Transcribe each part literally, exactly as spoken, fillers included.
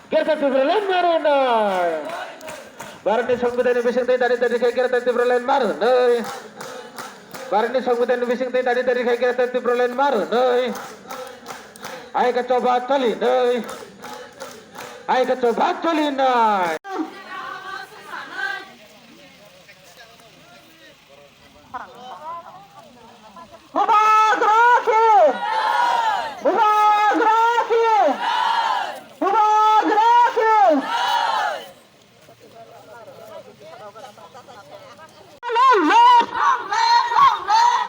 Greater Tipraland marunoi. Bharatni Songbidanni bisingtwi dadi dadi khe Greater Tipraland marunoi. Bharatni Songbidanni bisingtwi dadi dadi khe Greater Tipraland marunoi. Hai khe choba cholinoi. Hai khe choba cholinoi. Bubagra ki! Bubagra ki! Bubagra ki! Long live!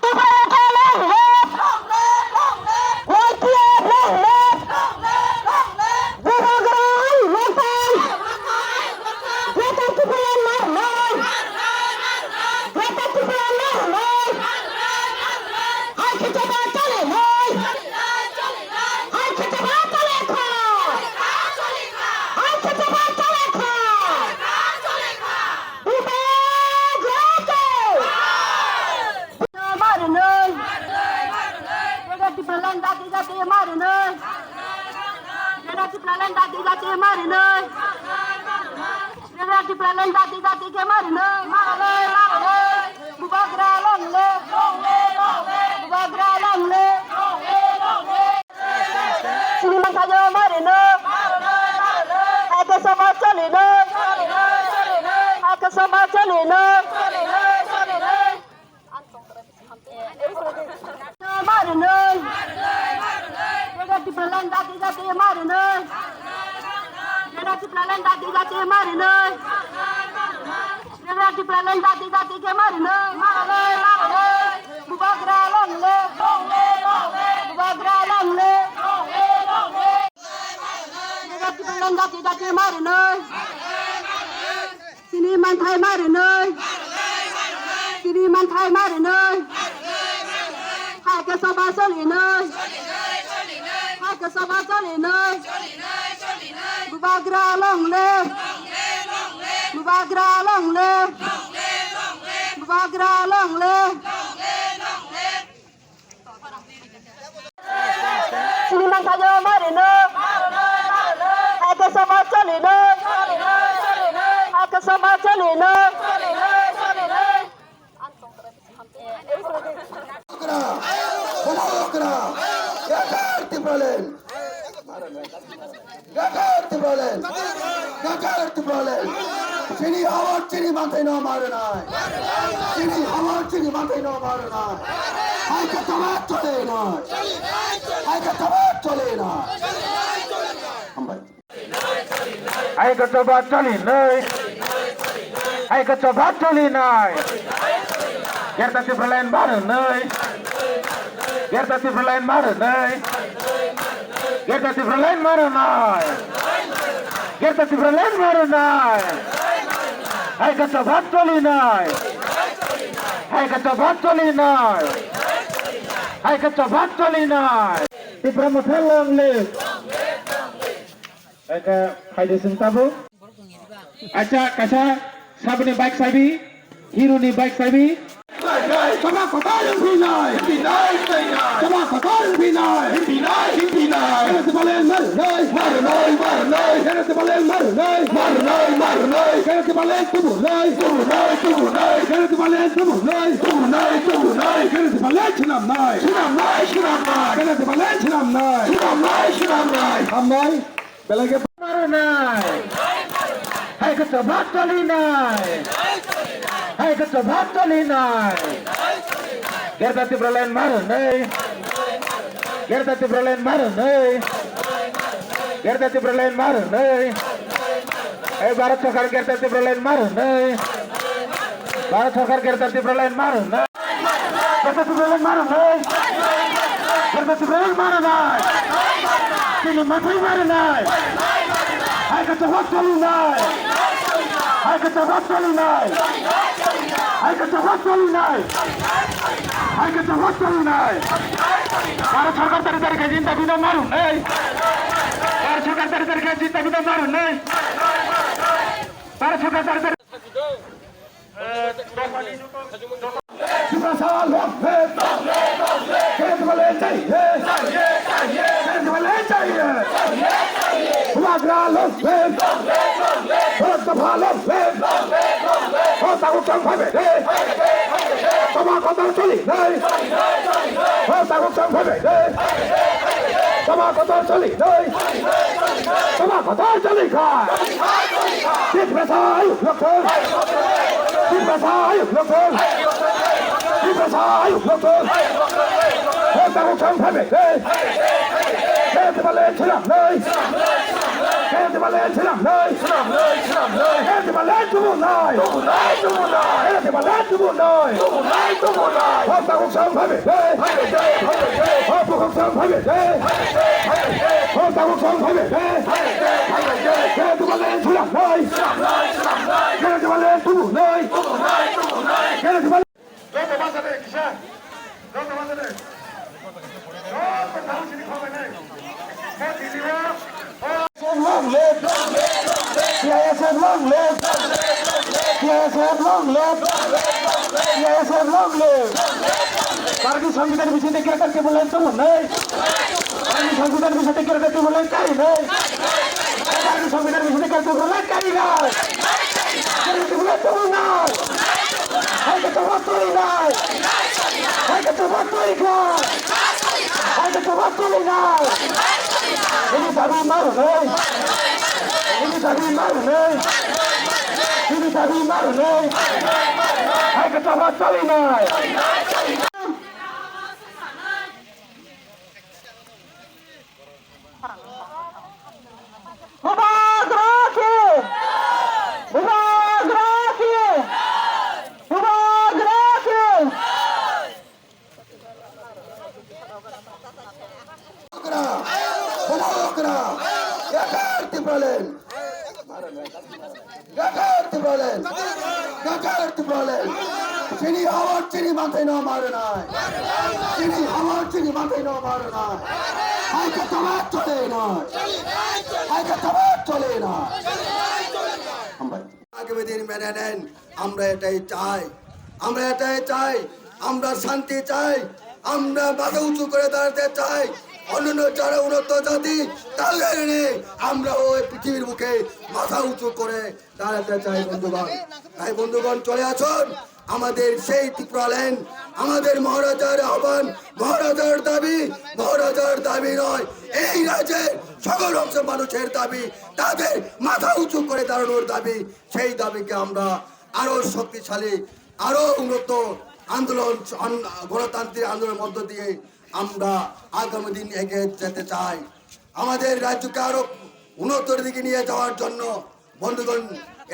Bubagra long live! Y T F long live! Bubagra long live! Greater Tipraland marunoi! Greater Tipraland marunoi! Hai khe choba cholinoi! Hai khe choba cholikha! Hai khe choba cholikha! Bubagra ke! Marunoi! Greater Tipraland dadi dadi marunoi! Greater Tipraland dadi dadi marunoi! Greater Tipraland dadi dadi khe marunoi, marunoi, marunoi. Bubagra long live, long live, long live. Bubagra long live, long live, long live. Chini manthaino marunoi. Hai khe choba cholinoi. Hai khe choba cholinoi. Marunoi. Greater Tipraland dadi dadi marunoi. Greater Tipraland dadi dadi marunoi. Greater Tipraland dadi dadi khe marunoi. Marunoi, marunoi. Bubagra long live. Bubagra long live. Greater Tipraland dadi dadi marunoi. Chini manthai marunoi. Chini manthai marunoi. Hai khe choba cholinoi. Hai khe choba cholinoi. Bubagra long live. Bubagra long live. Bubagra long live. Chini manthaino marunoi. Hai khe choba cholinoi. Hai khe choba cholinoi. Bubagra, Bubagra, Greater Tipraland. Greater Tipraland! Greater Tipraland! Chini hawar chini manthaino marunoi! Chini hawar chini manthaino marunoi! Hai khe choba cholinoi! Hai khe choba cholinoi! Hambai. Hai khe choba cholinoi! Hai khe choba cholinoi! Greater Tipraland marunoi! Greater Tipraland marunoi! Greater Tipraland marunoi! Greater Tipraland marunoi! Hai khe choba cholinoi! Hai khe choba cholinoi! Hai khe choba cholinoi! Tipra Motha long live! Hai khe phaidi chwng tabuk. Acha, kaisa saboni bike sabi, Hero ni bike sabi. Tama kotor wng phinai. Tama kotor wng phinai. Kena Tipraland marnai. Marnai, marnai. Kena Tipraland marnai. Marnai, marnai. Kena Tipraland tubunai. Tubunai, tubunai. Kena Tipraland tubunai. Tubunai, tubunai. Kena Tipraland swnamnai. Swnamnai, swnamnai. Kena Tipraland swnamnai. Swnamnai, swnamnai. Hambai. Belai khe marnai. Hai khe choba cholinai. Hai khe choba cholinai. Greater Tipraland marnai. Greater Tipraland marnai. Greater Tipraland marnai. Ei Bharat Sarkar Greater Tipraland marnai. Bharat Sarkar Greater Tipraland marnai. Greater Tipraland marnai. Greater Tipraland marnai. Chini manthai marnai. Hai khe choba cholinai. Hai khe choba cholinai. Hai khe choba cholinai. Hai khe choba cholinai. Bharat Sarkar tari tari khe jinta bino marnai. Bharat Sarkar tari tari khe jinta bino marnai. Bharat Sarkar tari tari Tiprasa long live! Kena Tipraland chahiye! Kena Tipraland chahiye! Bubagra long live! Bharat Dopha long live! O tabuk chwng phaibai de! Toma kotor choli nai! O tabuk chwng phaibai de! Toma kotor choli nai! Toma kotor choli kha! Tiprasa ayuk lokthung! Tiprasa ayuk lokthung! Tiprasa ayuk lokthung! O tabuk chwng phaibai de! Khe Tipraland swnam nai! Khe Tipraland swnam nai! Khe Tipraland tubu nai! Khe Tipraland tubu nai! O tabuk chwng phaibai de! O bukhuk chwng phaibai de! O tabuk chwng phaibai de! Khe Tipraland swnam nai! Khe Tipraland tubu nai! Khe Tipraland Joto basa de kisa. Joto basa de. Joto thangsini khobai nai. Bo dili o. Long live! T I S F long live! T I S F long live! T I S F long live! Kargil Songbidan bisingtwi Greater Tipraland tubu nai. Kargil Songbidan bisingtwi Greater Tipraland kari nai. Kargil Songbidan bisingtwi Greater Tipraland kari nai. Greater Tipraland tubu nai. Hai khe tongma tuli nai. Hai khe tongma tuli kha. Hai khe tongma tuli nai. Bini dabi ma rwnai. Bini dabi ma rwnai. Bini dabi ma rwnai. Hai khe tongma tuli nai. Bubagra ki! Bubagra ki! Bubagra ki! Bubagra! Bubagra! Greater Tipraland! Greater Tipraland! Greater Tipraland! Chini hawar chini manthai no marnai! Chini hawar chini manthai no marnai! Hai khe toma chole nai! Hai khe toma chole nai! Hambai. আগামী দিন মেনে নেন, আমরা এটাই চাই, আমরা এটাই চাই, আমরা শান্তি চাই, আমরা মাথা উঁচু করে দাঁড়াতে চাই। অন্যান্য যারা উন্নত জাতি, তাদের নিয়ে আমরাও এই পৃথিবীর বুকে মাথা উঁচু করে দাঁড়াতে চাই বন্ধুগণ। তাই বন্ধুগণ, চলে আসুন, আমাদের সেই ত্রিপুরাল্যান্ড, আমাদের মহারাজার আহ্বান, মহারাজার দাবি, মহারাজার দাবি নয়, এই রাজ্যের সকল অংশের মানুষের দাবি, তাদের মাথা উঁচু করে দাঁড়ানোর দাবি। সেই দাবিকে আমরা আরো শক্তিশালী, আরো উন্নত আন্দোলন, আন-, গণতান্ত্রিক আন্দোলনের মধ্য দিয়ে আমরা আগামী দিন এগিয়ে যেতে চাই। আমাদের রাজ্যকে আরো উন্নতর দিকে নিয়ে যাওয়ার জন্য বন্ধুগণ,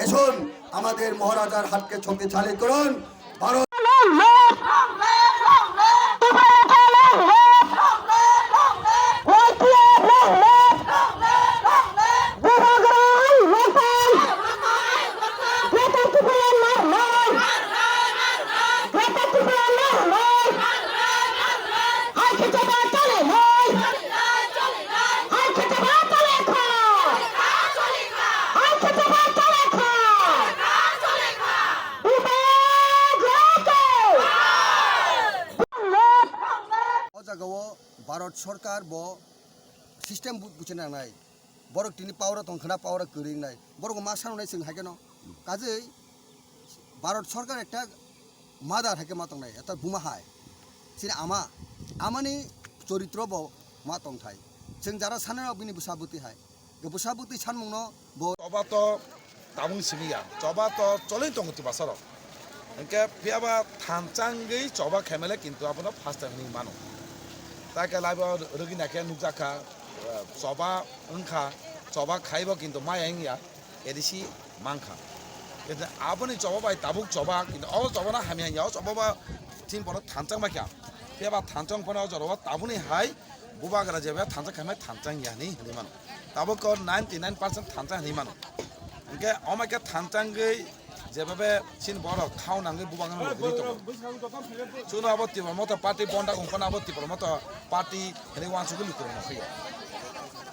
এসুন, আমাদের মহারাজার হাতকে শক্তিশালী করুন। Bharat O jaga o Bharat Sarkar bo system bu-, buchina nangnai. Borok tini power o tong khna, power o kwrwi wngnai. Borok ma sanwnai chwng hai kheno. Kajei Bharat Sarkar ekta mother hai khe ma tongnai, ekta buma hai. Chini ama, amani choritro bo ma tongthai. Chwng jara sanai rok bini bwsa bwtwi hai. Bwsa bwtwi sanmungno bo. Choba to tabung simi ya, choba to cholwi tongo twibasa rok. Hinkhe phiya ba thanchangwi choba khaimale kintu abono first time hinwi mano. Tai khe laibo rwgwi naikhe nukjakha, eh, choba wngkha, choba khaibo kintu maya wngya, A D C mankha. Kintu aboni choba bai tabuk choba, kintu o choba no hamya wngya, o choba ba thim bono thanchang bai kha. Phiya ba thanchang phano o jorao tabukni hai Bubagra jeba thansa khaimai thansa wngya hinwi hinwi mano. Tabuk khe ninety nine percent thansa hinwi mano. Hinkhe omo khe thansa wngwi jeba be chini borok khao nangwi bubagra logirwi tongo. Chuno abo Tipra Motha Party bonda wngphano abo Tipra Motha Party hinwi uansugwi lukurok nokhuyo.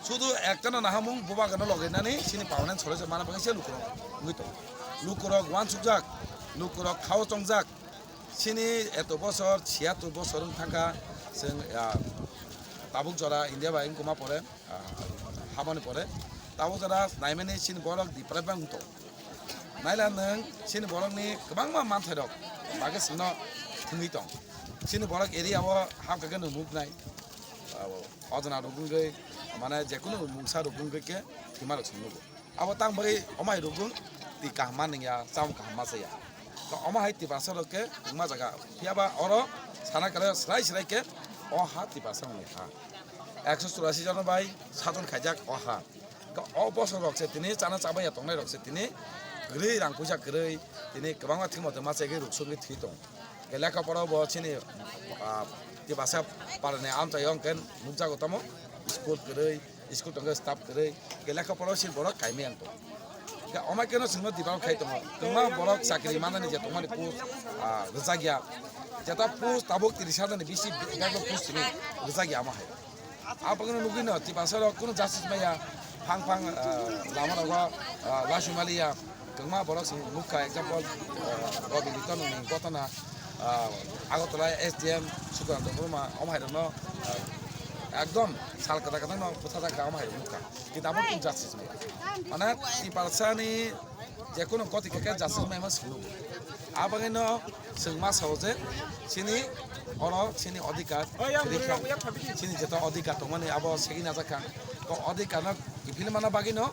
Sudu ekta no nahamung bubagra loginani chini permanent solution mana bagwi se lukurok wngwi tongo. Lukurok uansukjak, lukurok khao chongjak. Chini eto bosor, chiyattor bosor wng thangkha, chwng, ah, tabuk jora India bai wngkuma pore, ah, habani pore. Tabuk jora naimani chini borok deprive wng tong. Naila nwng chini borokni kwbangma manthai rok bagwi chwngno thwngwi tong. Chini borok area o hamkha khe nwng nuknai. Abo ojona rok wngwi mane jekunu mungsa rok wngwi khe thwima rok chwng nugo. Abo tang bagwi omai rok wng twi kaham ma nungya, chamung kaham ma chaya. To omo hai Tiprasa rok khe wngma jaga. Phiyaba oro sana kale swrai swrai khe o ha Tiprasa wngwi ha. Ekso churasi jon bai sajon khaijak o ha. Ka-, o bosor rok se tini chana chabaiya tongnai rok se tini kwrwi rang puisa kwrwi tini kwbangma thwimo tongma chegwi ruk sugwi thwi tong. Ke lekha pora bo chini, ah, Tiprasa parani amchai ong ken nukjago tamo school kwrwi, school tongkhe staff kwrwi, ke lekha pora sin borok kaimai ang tong. Ke omai keno singno develop khai tongo. Kwbangma borok chakri manani je tongmani post, ah, rwjakya. Jeta post tabuk tiris hajar ni bisi bag post ni rwjakya amo hai. Abagwino nugwino Tiprasa rok kunu justice maya, phang phang, ah, lama rogo, ah, lasu maliya, kwbangma borok se nukha, example, ah, Robi Liton ni gotona, ah, Agartala S D M Sukranta Debbarma, omo hai rokno, ah, ekdom sal kwtal kwtal no bwthajak kha, omo hai rok nukha. Kintu abo kunu justice maya. Mane Tiprasa ni jekunu goti khe khe justice maima sulu. Abagwino chwng ma sao je chini oro chini odhikar rikha, chini jeto odhikar tongmani abo segwi najakha. To odhikar no kiphilwi mana bagwino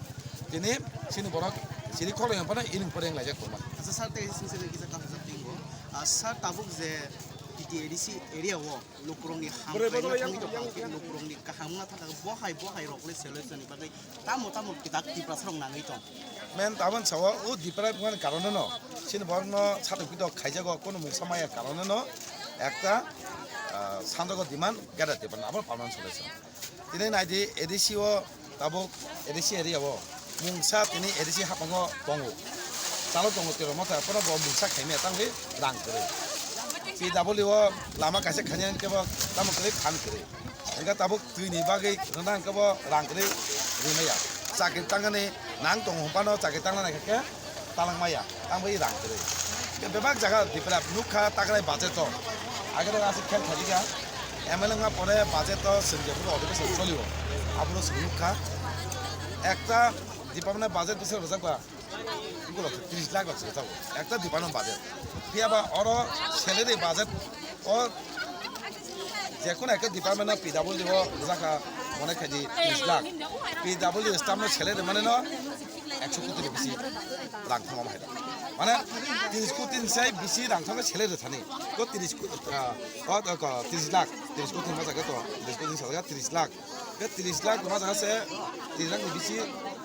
tini chini borok chini khorang phano iring poreng laijak tongma. Asa sir, tei sini sini kisa kaham sa tingbo. Ah, sir, tabuk je T T A D C area o lukurokni hamkrai no thangwi tongkha, lukurokni kaham wngna thangkha, bohai bohai rokle solution ni bagwi tamo tamo kitak Tiprasa rok nangwi tong. Men tabon sao o deprive wngmani karon no chini borok no satung pitok khaijago, kono mungsa maya karon no ekta, ah, sanjogo demand gada Tiprasa abo permanent solution. Tini naidi A D C o tabuk A D C area o mungsa tini A D C hapango tongo. Chalo tongo tiro motha, kono bo mungsa khaimaya tangwi rang kwrwi. P W o lama kaisa khani ang kebo tamo kwrwi phan kwrwi. Hingke tabuk twi ni bagwi rwna ang kebo rang kwrwi rimaya. Chakri tangani nang tongo hwnphano chakri tangna naikha khe talang maya, tang bai rang kwrwi. Be-, bebak jaga Tripura nukha takrai budget o. Agede aswk khel thajika, M L A wngma pore budget o chwng jephuru odhibeson cholio, aboro chwng nukha. Ekta department budget bwswk rwjakba, bwlok tris lakh rok se rwjago. Ekta department budget. Phiyaba oro salary budget o jekunu ekta department no P W D o rwjakha mone khaidi tris lakh. P W D staff no salary mane no ekso koti ni bisi rang thangma hai. Mane tris koti ni sai bisi rang thangma salary thani. Ko tris ko, ah, ko, ko, tris lakh, tris koti ni masa ko, tris koti ni sa tris lakh. Ke tris lakh ma jaga se tris lakh ni bisi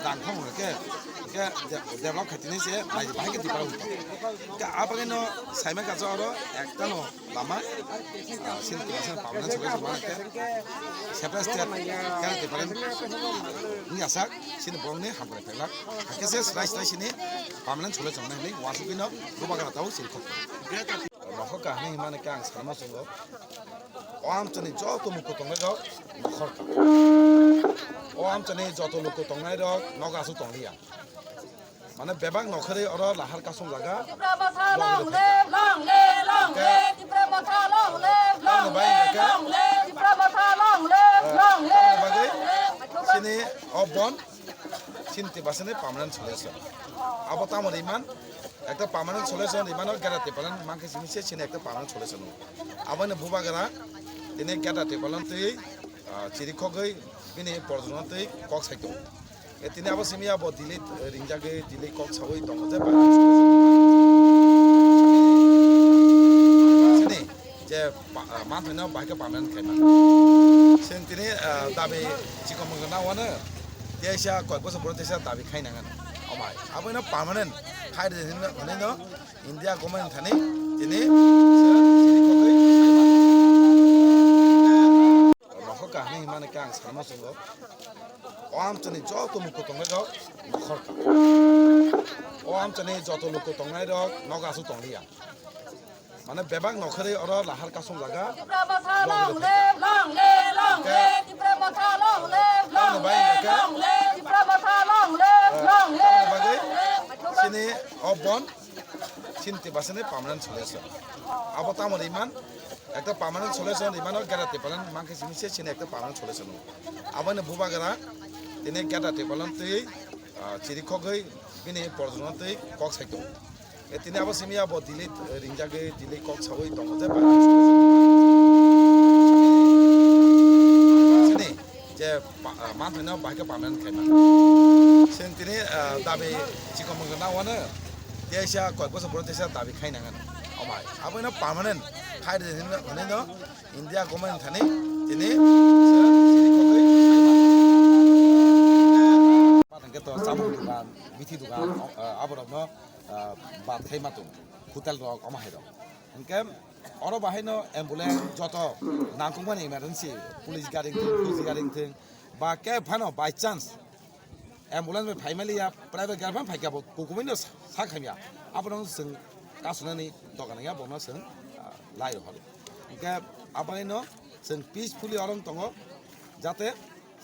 rang thang ke, ke de-, develop khaitini se bai bai ke dipara hum. Ke apa ke no saima ka oro ekta no lama, ah, sin tiga sen permanent solution ma ke separate state ke dipara ni asa sin bong ni hamkrai phelak. Ke se slai slai sini permanent solution nai ni wasu kino ruba gara tau sin khok. Nokhor kahini himani khe ang sanma chwngo. O amchani joto luku tongnai rok nokhor ka. O amchani joto luku tongnai rok nogo aswk tongliya. Mane bebak nokhorwi oro lahar kasong jaga. Tipra Motha long live, long live, long live. Tipra Motha long live, long live, long live. Tipra Motha long live, long live, long live. Sini o bon. Chini Tiprasani permanent solution. Abo tamo riman, ekta permanent solution rimano gada Tipralan mankhe simi se chini ekta permanent solution. Aboni bubagra tini gada Tipralan twi, ah, chiri khogwi bini porjono twi kok saito. E tini abo simi abo delay, eh, ringjagwi delay kok sawi tongo je permanent solution. Chini je pa-, ah, manthai no bahai khe permanent khaima. Chwng tini, ah, dabi chikon mungkha na wano, teisa koi bosor boro teisa dabi khai nangan. Omai, abo no permanent khai de hino, hino India government thani tini nokhor kahini himani khe ang sanma chwngo. O amchani joto luku tongnai rok nokhor ka. O amchani joto luku tongnai rok nogo aswk tongliya. Mane bebak nokhorwi oro lahar kasong jaga. Tipra Motha long live, long live, long live. Tipra Motha long live, long live, long live. Tipra Motha long live, long live, long live. Sini o bon, sini Tiprasani permanent solution. Abo tamo riman, ekta permanent solution rimano gada Tipralan mankhe simi se sini ekta permanent solution. Aboni bubagra, Tini geta tepalon twi, ah, chiri khogwi bini porjono twi kok sai tongo. E tini abo simi abo delete, eh, ringjagwi delete kok sawi tongo je sini je pa-, ah, manthai no bahai khe permanent khaima. Sini tini, ah, dabi chikon mangkha na wano teisa koi bosor boro teisa dabi khaina ngano. Omai abo no permanent khai de hino, hino India government thani tini chini khogwi hwnkhe to chamung dugan, bithi dugan, o, ah, aborokno, ah, bad khai ma tongo, hotel rok, omo hai rok. Hwnkhe oro bahai no ambulance joto nangkukmani emergency, police gari wngthung, fauji gari wngthung, ba khe phano by chance ambulance bai phaimaliya, private gari phano phaikha bo kukumui no sa khamya. Abono chwng kasunani dogan ya bono chwng, ah, lai rohor. Hwnkhe aboni no chwng peacefully oro wng tongo, jate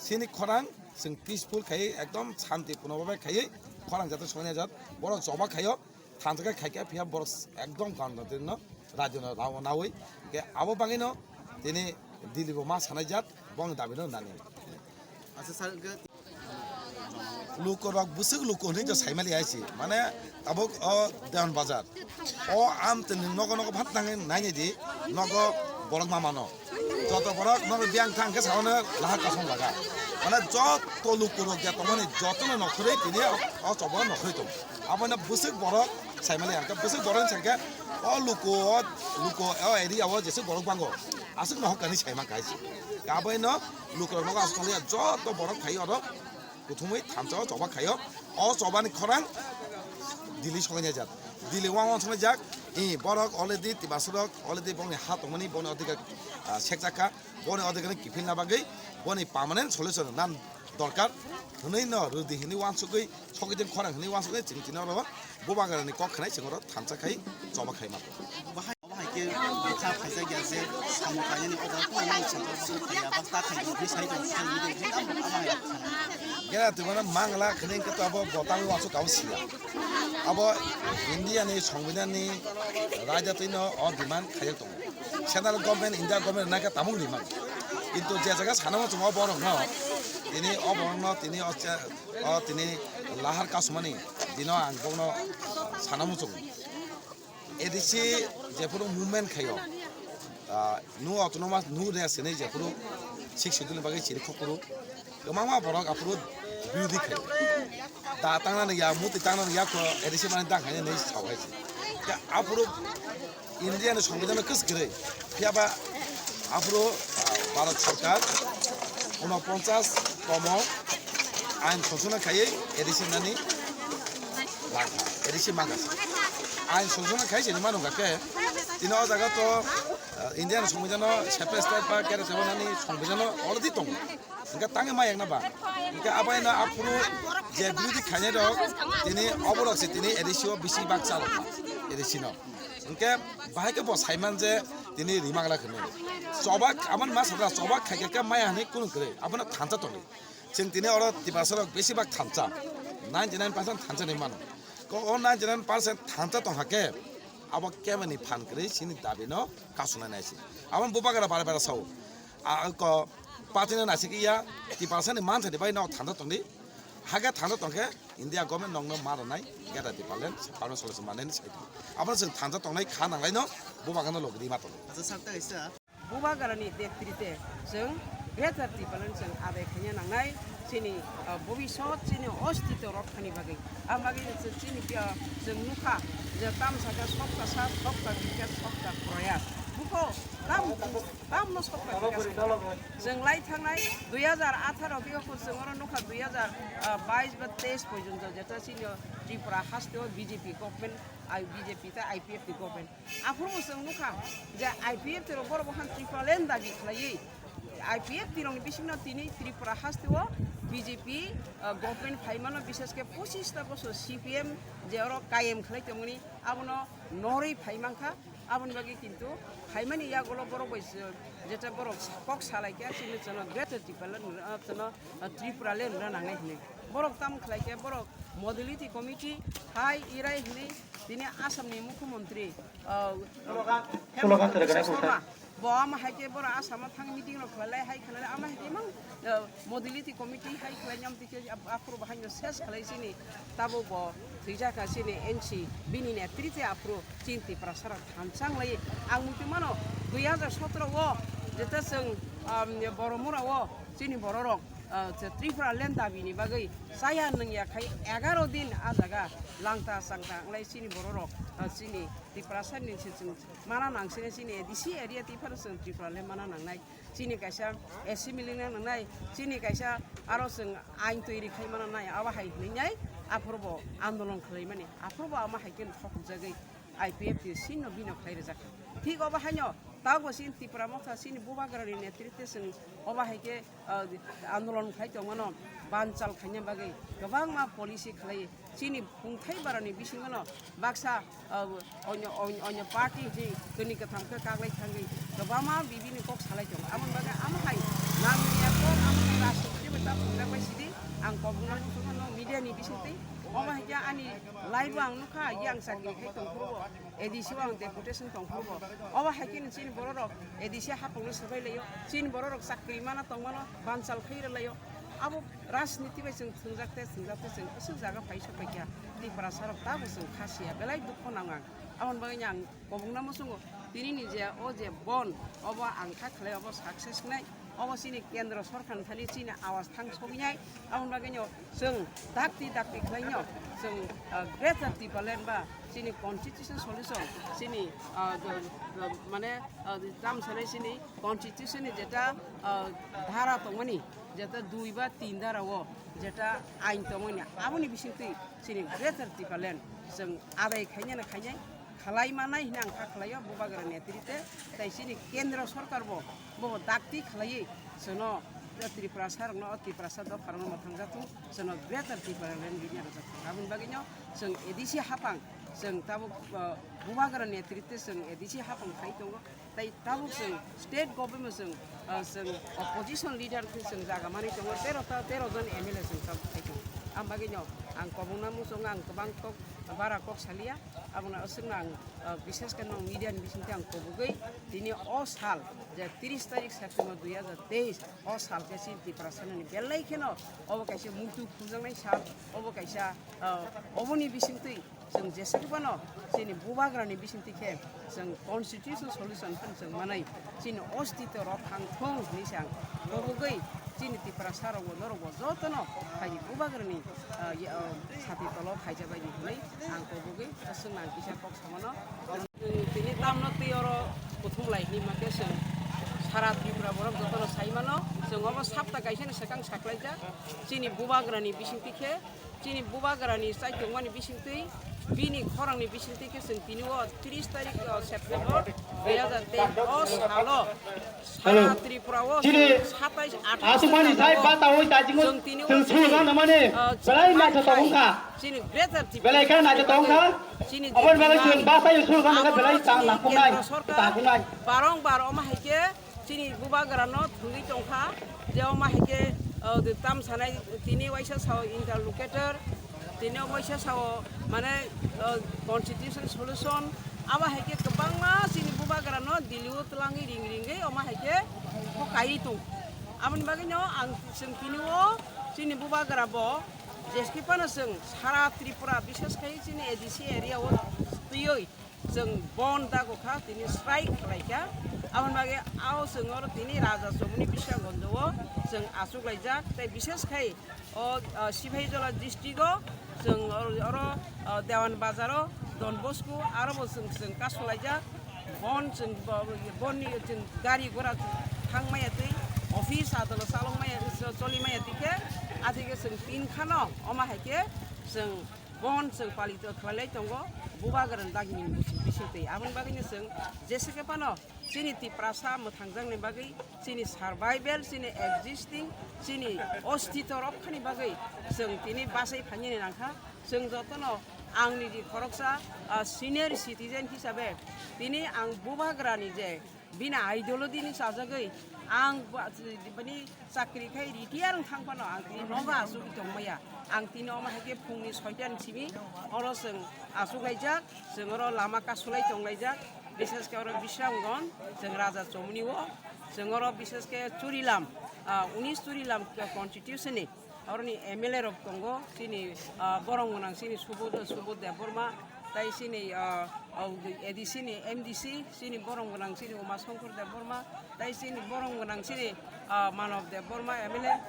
chini khorang chwng peaceful khai ekdom shanti puno bai khai khorang jate songya jat borok choba khaio. Thansa khe khaikhe phiya borok ekdom ganda dirno rajino rao nawi. Hwnkhe abo bagwino tini Delhi bo ma sanai jat bong dabi no nani. Acha sir, hwnkhe luku rok bwswk luku hinwi to saimali hai si. Mane tabuk o Dewan Bazar. O am tini nogo nogo phat nangwi naini di nogo borok ma mano. Joto borok nogo biyang thang khe saono lahar kasong laga. Mane joto luku rok ya tongmani jotono nokhorwi tini o, o chobo nokhorwi tong. Abono bwswk borok saimali ang khe bwswk borok ni sakhe o luku o, luku o area o jeswk borok bango aswk nohok kani saima kaisi. Abono luku rok nogo aswk tongya joto borok phai oro kuthumui thansa o choba khaio. O chobani khorang Delhi songya jak. Delhi wang wang songya jak. I borok already tibasarok already bongni ha tongmani bongni odhikar, ah, sekjak kha. Boni odhikar kiphilna bagwi boni permanent solution nan dorkar hwnwi no rwdi hwnwi uansugwi sokijwng khorang hwnwi uansugwi chwng tini oro bubagrani kok khnai chwng oro thansa khai choba khai mano. Obo hai khe bwkha phaijak ya je samung kainani order tongmani chwng kok phaiya ba ta khai di sai tong khai di tamo obo hai khe. Gera twi mano mangla khne khe to abo botang uansuk kabo siya. Abo India ni Songbidan ni raida twi no o demand khaijak tongo. Central government, India government naikha tamung rimang. Kintu je jaga sana muchungo borok no, tini o borok no, tini o che-, o tini lahar kasumani dino ang bokno sana muchungo. A D C jephuru movement khaio, ah, nu autonomous, nu rest hinwi jephuru six schedule ni bagwi chiri khokphuru. Kwbangma borok aphuru birodhi khaio. Da tangnani ya, muti tangnani ya kho, A D C mani dang khainai hinwi sao hai se. Khe aphuru India ni Songbidan no kwswk kwrwi. Phiya ba aphuru, ah, Bharat Sarkar unoponchas tomo ain sonsona khaiwi A D C nani langkha, A D C mangkha se. Ain sonsona khai se ni manu khe tini o jaga to, ah, India ni Songbidan no separate state ba kere tebo nani Songbidan no already tongo. Hwnkhe tangwi ma yakna ba. Hwnkhe abo eno aphuru je birodhi khainai rok tini oborok se tini A D C o bisi bak chalokma A D C no. Hwnkhe bahai khe bo saiman je tini rimangla khwnwi. Chobak aboni ma sakha chobak khaikhe khe maya hinwi kunu kwrwi abono thansa tongwi. Chwng tini oro Tiprasa rok bisi bak thansa. Ninety nine percent thansa hinwi mano. Ko o ninety nine percent thansa tongkha khe abo kemani phan kwrwi chini dabi no kasunai nai se. Abo bubagra bara bara sao. A ko party no naisik ya, Tiprasa ni mantha ni bai no thanda tongdi. Hage thanda tongkhe India government nokno ma rwnai, geta Tipraland, Parliament solution manai ni sai. Abo chwng thanda tongnai kha nanglai no, bubagra no logri ma tongo. Acha sak ta kaisa. Bubagra ni netrite chwng Greater Tipraland chwng adai khaina nangnai. Chini, ah, bobisot chini ostito rok thani bagwi. Ang bagwi chwng chini, ah, chwng nukha je tam sakha sokta sat, sokta bikas, sokta proyas. Bukho tam, tam no sokta bikas khaikha. Chwng lai thangnai dui hajar atharo biyokho chwng oro nukha dui hajar bais ba teis porjonto jeta chini Tripura hasteo B J P government, I, B J P tei I P F ni government. Aphuru bo chwng nukha je I P F T rok borok bo han Tripura land dabi khlaiwi, I P F T rokni bisingno tini Tripura hasteo B J P, ah, government phaimano, bishesh khe pochista bosor C P M je oro kayem khlai tongmani abono norwi phaimankha. Aboni bagwi kintu phaimani yagulo borok bai se-, jeta borok kok salai khe chini chwngno Greater Tipraland, ah, chwngno, ah, Tripura land rwna nangnai hinwi. Borok tamo khlai khe borok modality committee hai irai hinwi tini Assam ni Mukhyamantri, ah, Hemanta Biswa Sarma Bo ama hai khe borok Assam o thang meeting rok khlai lai, hai khlai lai, ama hai khe mang, eh, modality committee hai khlai nyam twi khe ap-, aphuru bo haino ses khlai chini tabuk bo thwijak kha chini N C bini netrite aphuru chini Tiprasa rok thansa wng lai. Ang muitu mano dui hajar sotoro o jeta chwng, um, Boromura o chini borok rok, ah, je Tripura land dabi ni bagwi chaya nungya khai egaro din ah jaga langta changta wng lai chini borok rok, ah, chini Tiprasa ni se chwng mana nang sini chini A D C area twi phano chwng Tripura land mana nang nai. Chini kaisa assembly na nang nai, chini kaisa aro chwng ain twi ri khai mana nai, abo hai hwnwi nai aphuru bo andolon khlai mani, aphuru bo ama hai khe thok jagwi I P F T sinno bino khlai rijak kha. Thik obo haino tabuk bo chini Tipra Motha chini Bubagra ni netrite chwng obo hai khe, ah, andolon khlai tongmano banchal khaina bagwi kwbangma policy khlai chini hwnthai barani bisingo no baksa, ah, onyo, onyo, onyo party hi kwnwi kwtham khe kaglai thangwi kwbangma bibini kok salai tongo. Amoni bagwi amo hai nangya kok amo hai rajniti bai ta phungjak bai sidi ang kobongno muchungkha no media ni bisingtwi. Omo hai khe ani live o ang nukha, yang chakri khai tongphuru bo, A D C o ang deputation tongphuru bo. Obo hai khe chini borok rok A D C hapang no swbai laio, chini borok rok chakri mana tongmano banchal khai rwlaio. Abo rajniti bai chwng thwngjak te, thwngjak te chwng aswk jaga phai sok bai kha. Tiprasa rok tabuk chwng kha siya, belai dukho nango ang. Aboni bagwi ang kobongno muchungo, tini ni je o je bon, obo ang kha khlai, obo success wngnai, obo chini kendro sorkar ni thani chini awas thang sogwi nai. Aboni bagwi no chwng dakti dakti khlai no chwng, ah, Greater Tipraland ba chini constitution solution, chini, ah, do-, do-, mane, ah, tam sanai chini constitution ni jeta, ah, dhara tongmani, jeta dui ba tin dhara o jeta ain tongmani, aboni bisingtwi chini Greater Tipraland chwng adai khainai na khainai khlai manai hwnwi ang kha khlaio Bubagra netrite, tai chini kendro sorkar bo bo dakti khlaiwi chwngno Tripura sarokno, o Tiprasa dopharokno mwthangjathung, chwngno Greater Tipraland bini rwjathung. Aboni bagwino chwng A D C hapang, chwng tabuk, ah, Bubagra netrite chwng A D C hapang khai tongo. Tai tabuk chwng state government chwng, ah, chwng opposition leader khe chwng jaga manwi tongo, tero ta, tero jon M L A chwng tabuk khai tongo. Ang bagwino ang kobongno muchungo, ang kwbang kok, bara kok salia, abono aswkno ang, ah, bishesh khe no media ni bisingtwi ang kubugwi tini o sal je tris tarik September dui hajar teis o sal khe chini Tiprasa ni belai kheno obo kaisa muitu khuljaknai sal, obo kaisa, ah, oboni bisingtwi chwng jesa khe phano chini Bubagra ni bisingtwi khe chwng constitution solution phano chwng manai, chini ostitw rok thang thung hwnwi se ang kubugwi chini Tiprasa rok bo norok bo jotono phaidi Bubagra ni, ah, ye, ah, sati tolo phaijak bai di hwnwi ang kubugwi chwng nang kisa kok samano. Tini tamno twi oro kuthum lai hinma khe chwng sara Tripura borok jotono sai mano, chwng obo sapta kaisa ni swkang saklaijak chini Bubagra ni bisingtwi khe. Chini Bubagra ni chai tongmani bisingtwi bini khorang ni bisingtwi khe chwng tini o tris tarik, o, September dui hajar teis o salo sara Tripura o chini satais athais aswkmani jagao sai bata oi tajingo chwng tini o chwng chini, sulu gana mane, o, belai chini naithotok wngkha. Chini Greater Belai khe naithotok wngkha. Chini je aboni bagwi demand, chwng basa yo sulu gana abo belai chini ta nangkuknai, kendro sorkar ta kunai. Barong bar omo hai khe chini Bubagra no thwngwi tongkha, je omo hai khe, o, tam sanai tini waisa sao interlocutor, tini waisa sao mane, o, constitution solution, abo hai khe kwbangma chini Bubagra no Delhi o twlangwi ring ringwi omo hai khe kok kaiwi tong. Aboni bagwi no ang chwng tini o chini Bubagra bo jeski phano chwng sara Tripura, bishesh khai chini A D C area o twiwi chwng bon dago kha, tini strike khlai kha. Aboni bagwi ao chwng oro tini Raja Chomoni Bishagonjo o chwng achuk laijak, tei bishesh khai o, o, Sipahijala district o chwng oro, oro, o, Dewan Bazar o Don Bosco aro bo chwng, chwng kasu laijak. Bon chwng bo, bon ni chwng gari gora thang maya twi, office adolo chalok maya, choli maya twi khe, athike chwng tin khano omo hai khe chwng bon chwng palito khlai lai tongo, Bubagra ni dagini bising twi. Aboni bagwino chwng jesa khe phano chini Tiprasa mwthangjakni bagwi, chini survival, chini existing, chini ostitw rokkhani bagwi chwng tini bachai phainani nangkha. Chwng jotono ang niji khoroksa, ah, senior citizen hisabe tini ang Bubagrani je bini ideology ni chajagwi ang ba-, bini chakri khai retire wng thang phano ang tini nogo achugwi tongmaya. Ang tini omo hai khe phungni soita ni simi oro chwng achuk laijak, chwng oro lama kasulai tong laijak. Bishesh khe oro Bisramganj, chwng Raja Chomni o, chwng oro bishesh khe Churilam, ah, unis Churilam constitution ni, oroni M L A rok tongo, chini, ah, borom gwnang chini Subodh, Subodh Debbarma, tai chini, ah, A D C ni M D C, chini borom gwnang chini Uma Shankar Debbarma, tai chini borom gwnang chini, ah, Manav Debbarma M L A.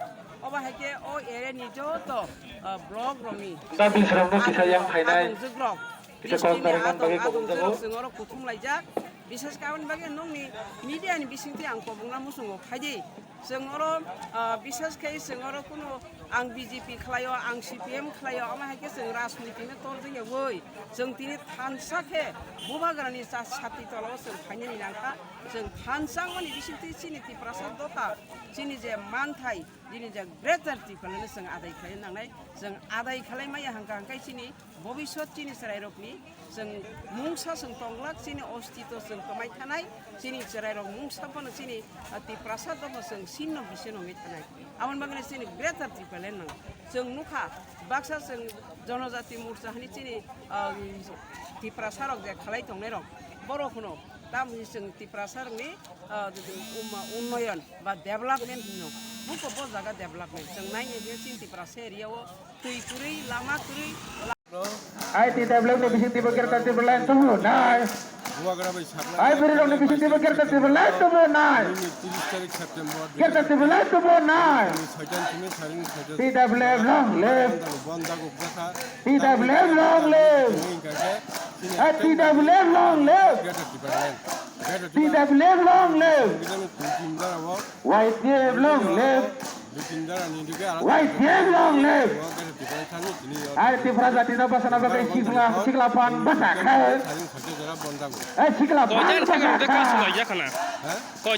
Obo hai khe o area ni joto, ah, block rokni Da Bisramno kisa yang phainai. Adongjwk rok. Kisa kok District ni karwi man bagwi adong, adong kobong jago. Jwrok chwng oro kuthum laijak. Bishesh khe aboni bagwi nokni media ni bisingtwi ang kobongna muchungo phaidi. Chwng oro, ah, bishesh khe chwng oro kunu ang B J P khlaio, ang C P M khlaio, omo hai khe chwng rajniti no torjak ya oi. Chwng tini thansa khe Bubagrani cha sati tolao chwng phainani nangkha. Chwng thansa wngmani bisingtwi chini Tiprasa dopha, chini je manthai, chini je Greater Tipraland no chwng adai khlai nangnai. Chwng adai khlai maya hangkha hangkai chini Bobiswt chini chwrairokni chwng mungsa chwng tonglak, chini ostito chwng kwmai thanai, chini chwrairok mungsa phano chini, ah, Tiprasa dopha chwng sinno bisino wngwi thanai. Aboni bagwino chini Greater Tipraland nang chwng nukha, baksa chwng Jonojati Morcha hani chini, ah, Tiprasa rok je khalai tongnairok borok hwno tamni chwng Tiprasa rokni, ah, um, unnoyon ba development hino. Buko bo jaga development. Chwng naina hiya chini Tiprasa area o twi kwrwi, lama kwrwi. Ai T W F ni bising tibo Greater Tipraland tubu nai. Ai bwrwi rok ni bising tibo Greater Tipraland tubu nai. Greater Tipraland tubu nai. T W F long live. T W F long live. Ai T W F long live. T W F long live. Y T F long live. Y T F long live. Ar Tipra jati no bwsana bagwi sikla, sikla phan bwsa kha. Ai sikla phan bwsa kha.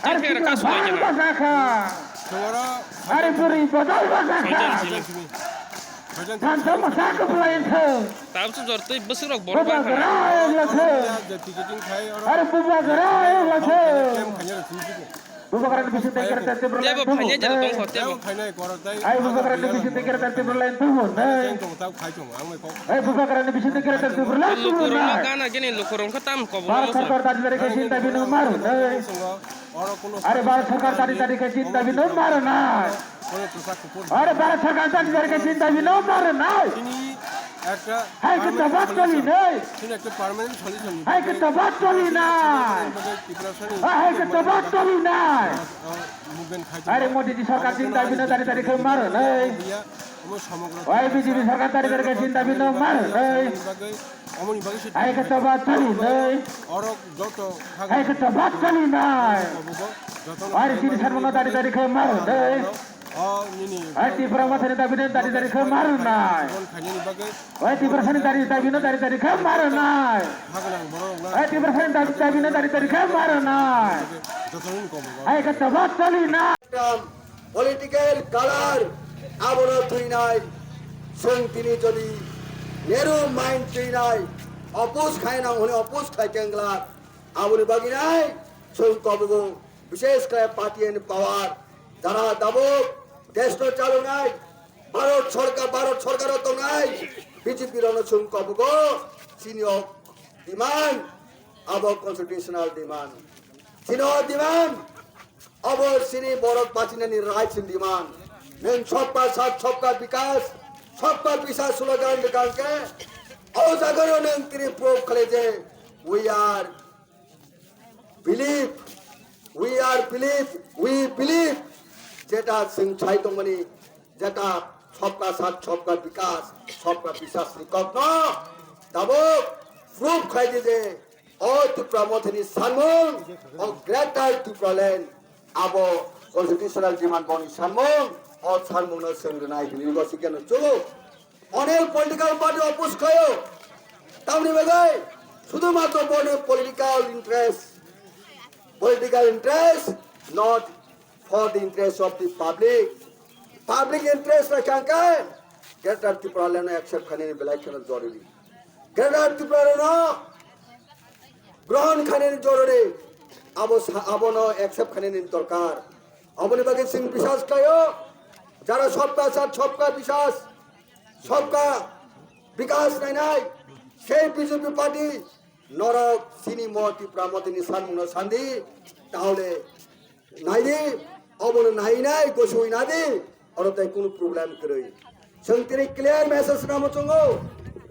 Ar sikla phan bwsa kha. Ar bwrwi bodol bwsa kha. Thansa mwsa kwplai wngthwng. Tabuk jor twi bwswk rok borok Bubagra wngkha na. Wngla thwng. Ar bubagra wngla thwng. Bubagrani bising tei Greater Tipraland tebo tebo. Ai bubagrani bising tei Greater Tipraland tebo nai. Ai bubagrani bising tei Greater Tipraland tebo nai. Lukurokno gana gini lukurokno tam kobor. Bharat Sarkar dadi dadi khe sinta bino maru nai. Are Bharat Sarkar dadi dadi khe sinta bino maru nai. Are Bharat Sarkar dadi dadi khe sinta bino maru nai. Hai khe tobat toli nai. Hai khe tobat toli nai. Hai khe tobat toli nai. Are Modi ji sarkar chinta bino dari dari khe mar nai. Oi B J P sarkar dari dari khe chinta bino mar nai. Hai khe tobat toli nai. Hai khe tobat toli nai. Are chini sarmano dari dari khe mar nai. Hai Tipra Mothani dabi no dari dari khe mar nai. Hai Tipra Mothani dari dabi no dari dari khe mar nai. Hai Tipra Mothani dabi, dabi no dari dari khe mar nai. Hai khe tobat toli nai. Political color abono twinai, chwng tini jodi Nehru mind twinai, oppose khainang hwnwi oppose khai khe wngla, aboni bagwi nai chwng kobogo, bishesh khe party and power, jara tabuk desh no chalonai, Bharat Sarkar, Bharat Sarkar o tongnai B J P rokno chwng kobogo, chini o demand, abo constitutional demand. Chini o demand, abo chini borok bachinani rights ni demand. Nwng sabka sath sabka bikas, sabka biswas slogan rwkha hwnkhe, o jagao nwng tini prove khlai je, we are believe, we are believe, we believe, jeta chwng sai tongmani, jeta sabka sath sabka bikas, sabka biswas ni kokno tabuk prove khlai di je, o Tipra Mothani sanmung, o Greater Tipraland, abo constitutional demand boni sanmung, o sanmungno chwng rwnai hwnwi bo sikhe no chugo. Onel political party oppose khaio. Tamni bagwi sudhumatro boni political interest. Political interest, not for the interest of the public. Public interest rwkha hwnkhe Greater Tipraland no accept khainani belai kheno jorori. Greater Tipraland no grohon khainani jorori. Abo sa-, abono accept khainani dorkar. Aboni bagwi chwng biswas khlaio, jara sabka sath sabka biswas, sabka bikas nainai, sei B J P party Norok chini mo Tipra Mothani sanmungno sandi, tahole naidi, obono nainai gosui nadi, oro tai kunu problem kwrwi. Chwng tini clear message ramo chwngo,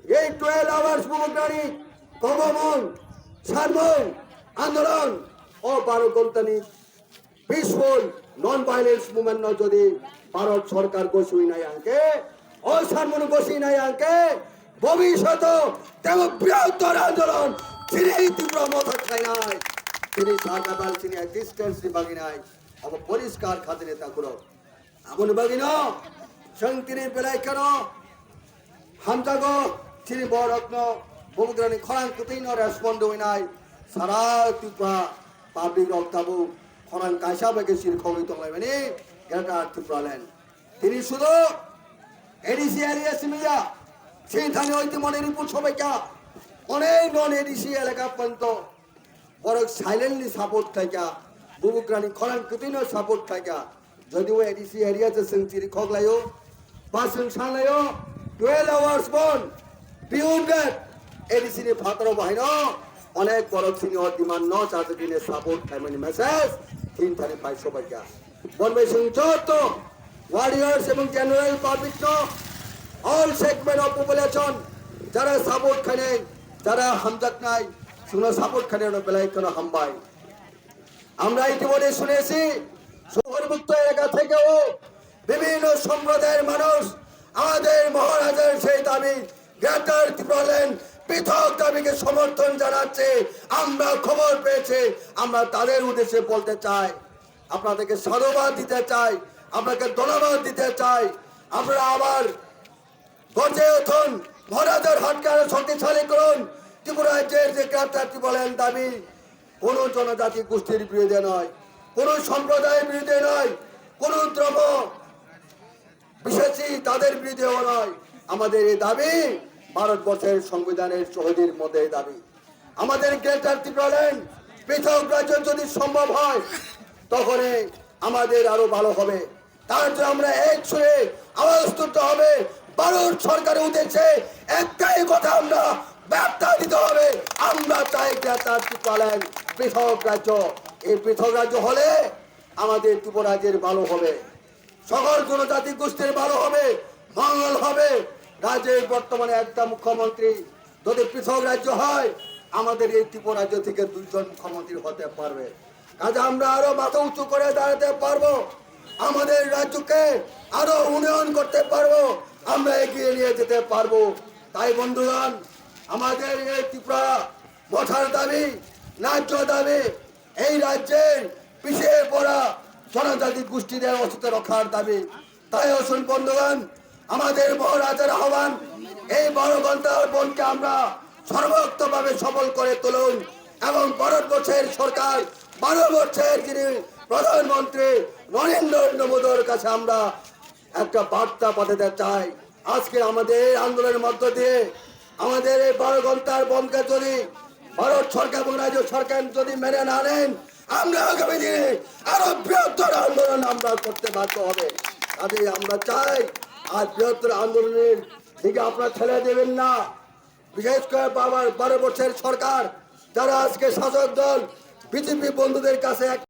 ei twelve hours bubagrani kobomung, sanmung, andolon, o baro gontani peaceful non-violence movement no jodi Bharat Sarkar gosui nai angke, o sanmung gosui nai angke, bhobishoto tebo brihottor andolon chini Tipra Motha khainai, chini survival, chini existence ni baginai, abo poriskar khatini takhurok. Aboni bagino chwng tini belai kheno hamjago, chini borokno bubagrani khorang kwtwino respond winai sara Tripura public rok tabuk khorang kaisa bai khe sirkhogwi tonglaimani Greater Tipraland. Tini sudo A D C area simiya sini thani oiti mone report sobaikha, onek non A D C elaka panto borok silently support khlaikha, bubagrani khorang kwtwino support khlaikha. Jodi o A D C area se chwng chiri khoklaio, ba chwng sanlaio, twelve hours bon, beyond that, A D C ni phataro bahaino onek borok sini o demand no chajagini support khlaimani message thin thani pai sobaikha. Bonbai chwng joto warriors ebong general public no, all segment of population, jara support khainai, jara hamjaknai, chwngno support khainai no belai kheno hambai. আমরা ইতিমধ্যে শুনেছি, শহরমুক্ত এলাকা থেকেও বিভিন্ন সম্প্রদায়ের মানুষ আমাদের মহারাজার সেই দাবি, গ্রেটার ত্রিপুরাল্যান্ড পৃথক দাবিকে সমর্থন জানাচ্ছে। আমরা খবর পেয়েছি, আমরা তাদের উদ্দেশ্যে বলতে চাই, আপনাদেরকে সাধুবাদ দিতে চাই, আপনাকে ধন্যবাদ দিতে চাই। আপনারা আবার গর্জে উঠুন, মহারাজার হাতকে আরো শক্তিশালী করুন। ত্রিপুরা রাজ্যের যে গ্রেটার ত্রিপুরাল্যান্ড দাবি কোনো জনজাতি গোষ্ঠীর বিরুদ্ধে নয়, কোনো সম্প্রদায়ের বিরুদ্ধে নয়, কোনো ধর্ম বিশেষী তাদের বিরুদ্ধেও নয়। আমাদের এই দাবি ভারতবর্ষের সংবিধানের চৌহদ্দির মধ্যে এই দাবি। আমাদের গ্রেটার ত্রিপুরাল্যান্ড পৃথক রাজ্য যদি সম্ভব হয়, তখনই আমাদের আরো ভালো হবে। তার জন্য আমরা এক সুরে আওয়াজ তুলতে হবে। ভারত সরকারের উদ্দেশ্যে একটাই কথা আমরা বার্তা দিতে হবে, আমরা চাই গ্রেটার ত্রিপুরাল্যান্ড পৃথক রাজ্য। এই পৃথক রাজ্য হলে আমাদের ত্রিপুরা রাজ্যের ভালো হবে, সকল জনজাতি গোষ্ঠীর ভালো হবে, মঙ্গল হবে। রাজ্যের বর্তমানে একটা মুখ্যমন্ত্রী, যদি পৃথক রাজ্য হয়, আমাদের এই ত্রিপুরা রাজ্য থেকে দুইজন মুখ্যমন্ত্রী হতে পারবে। কাজে আমরা আরো মাথা উঁচু করে দাঁড়াতে পারবো, আমাদের রাজ্যকে আরো উন্নয়ন করতে পারবো, আমরা এগিয়ে নিয়ে যেতে পারবো। তাই বন্ধুগণ, আমাদের এই ত্রিপুরা মথার দাবি, ন্যায্য দাবি, এই রাজ্যের পিছিয়ে পড়া জনজাতি গোষ্ঠীদের অস্তিত্ব রক্ষার দাবি। তাই আসুন বন্ধুগণ, আমাদের মহারাজার আহ্বান, এই বারো ঘন্টার বনকে আমরা সর্বোক্তভাবে সফল করে তুলুন এবং ভারতবর্ষের সরকার, ভারতবর্ষের যিনি প্রধানমন্ত্রী নরেন্দ্র মোদীর কাছে আমরা একটা বার্তা পাঠাতে চাই। আজকে আমাদের এই আন্দোলনের মধ্য দিয়ে আমাদের এই বারো ঘন্টার বনকে যদি ভারত সরকার এবং রাজ্য সরকার যদি মেনে না নেন, আমরা আগামী দিনে আরো বৃহত্তর আন্দোলন আমরা করতে বাধ্য হবে। কাজেই আমরা চাই আর বৃহত্তর আন্দোলনের দিকে আপনারা ঠেলে দেবেন না। বিশেষ করে বাবার বারো বছরের সরকার, যারা আজকে শাসক দল বিজেপি বন্ধুদের কাছে এক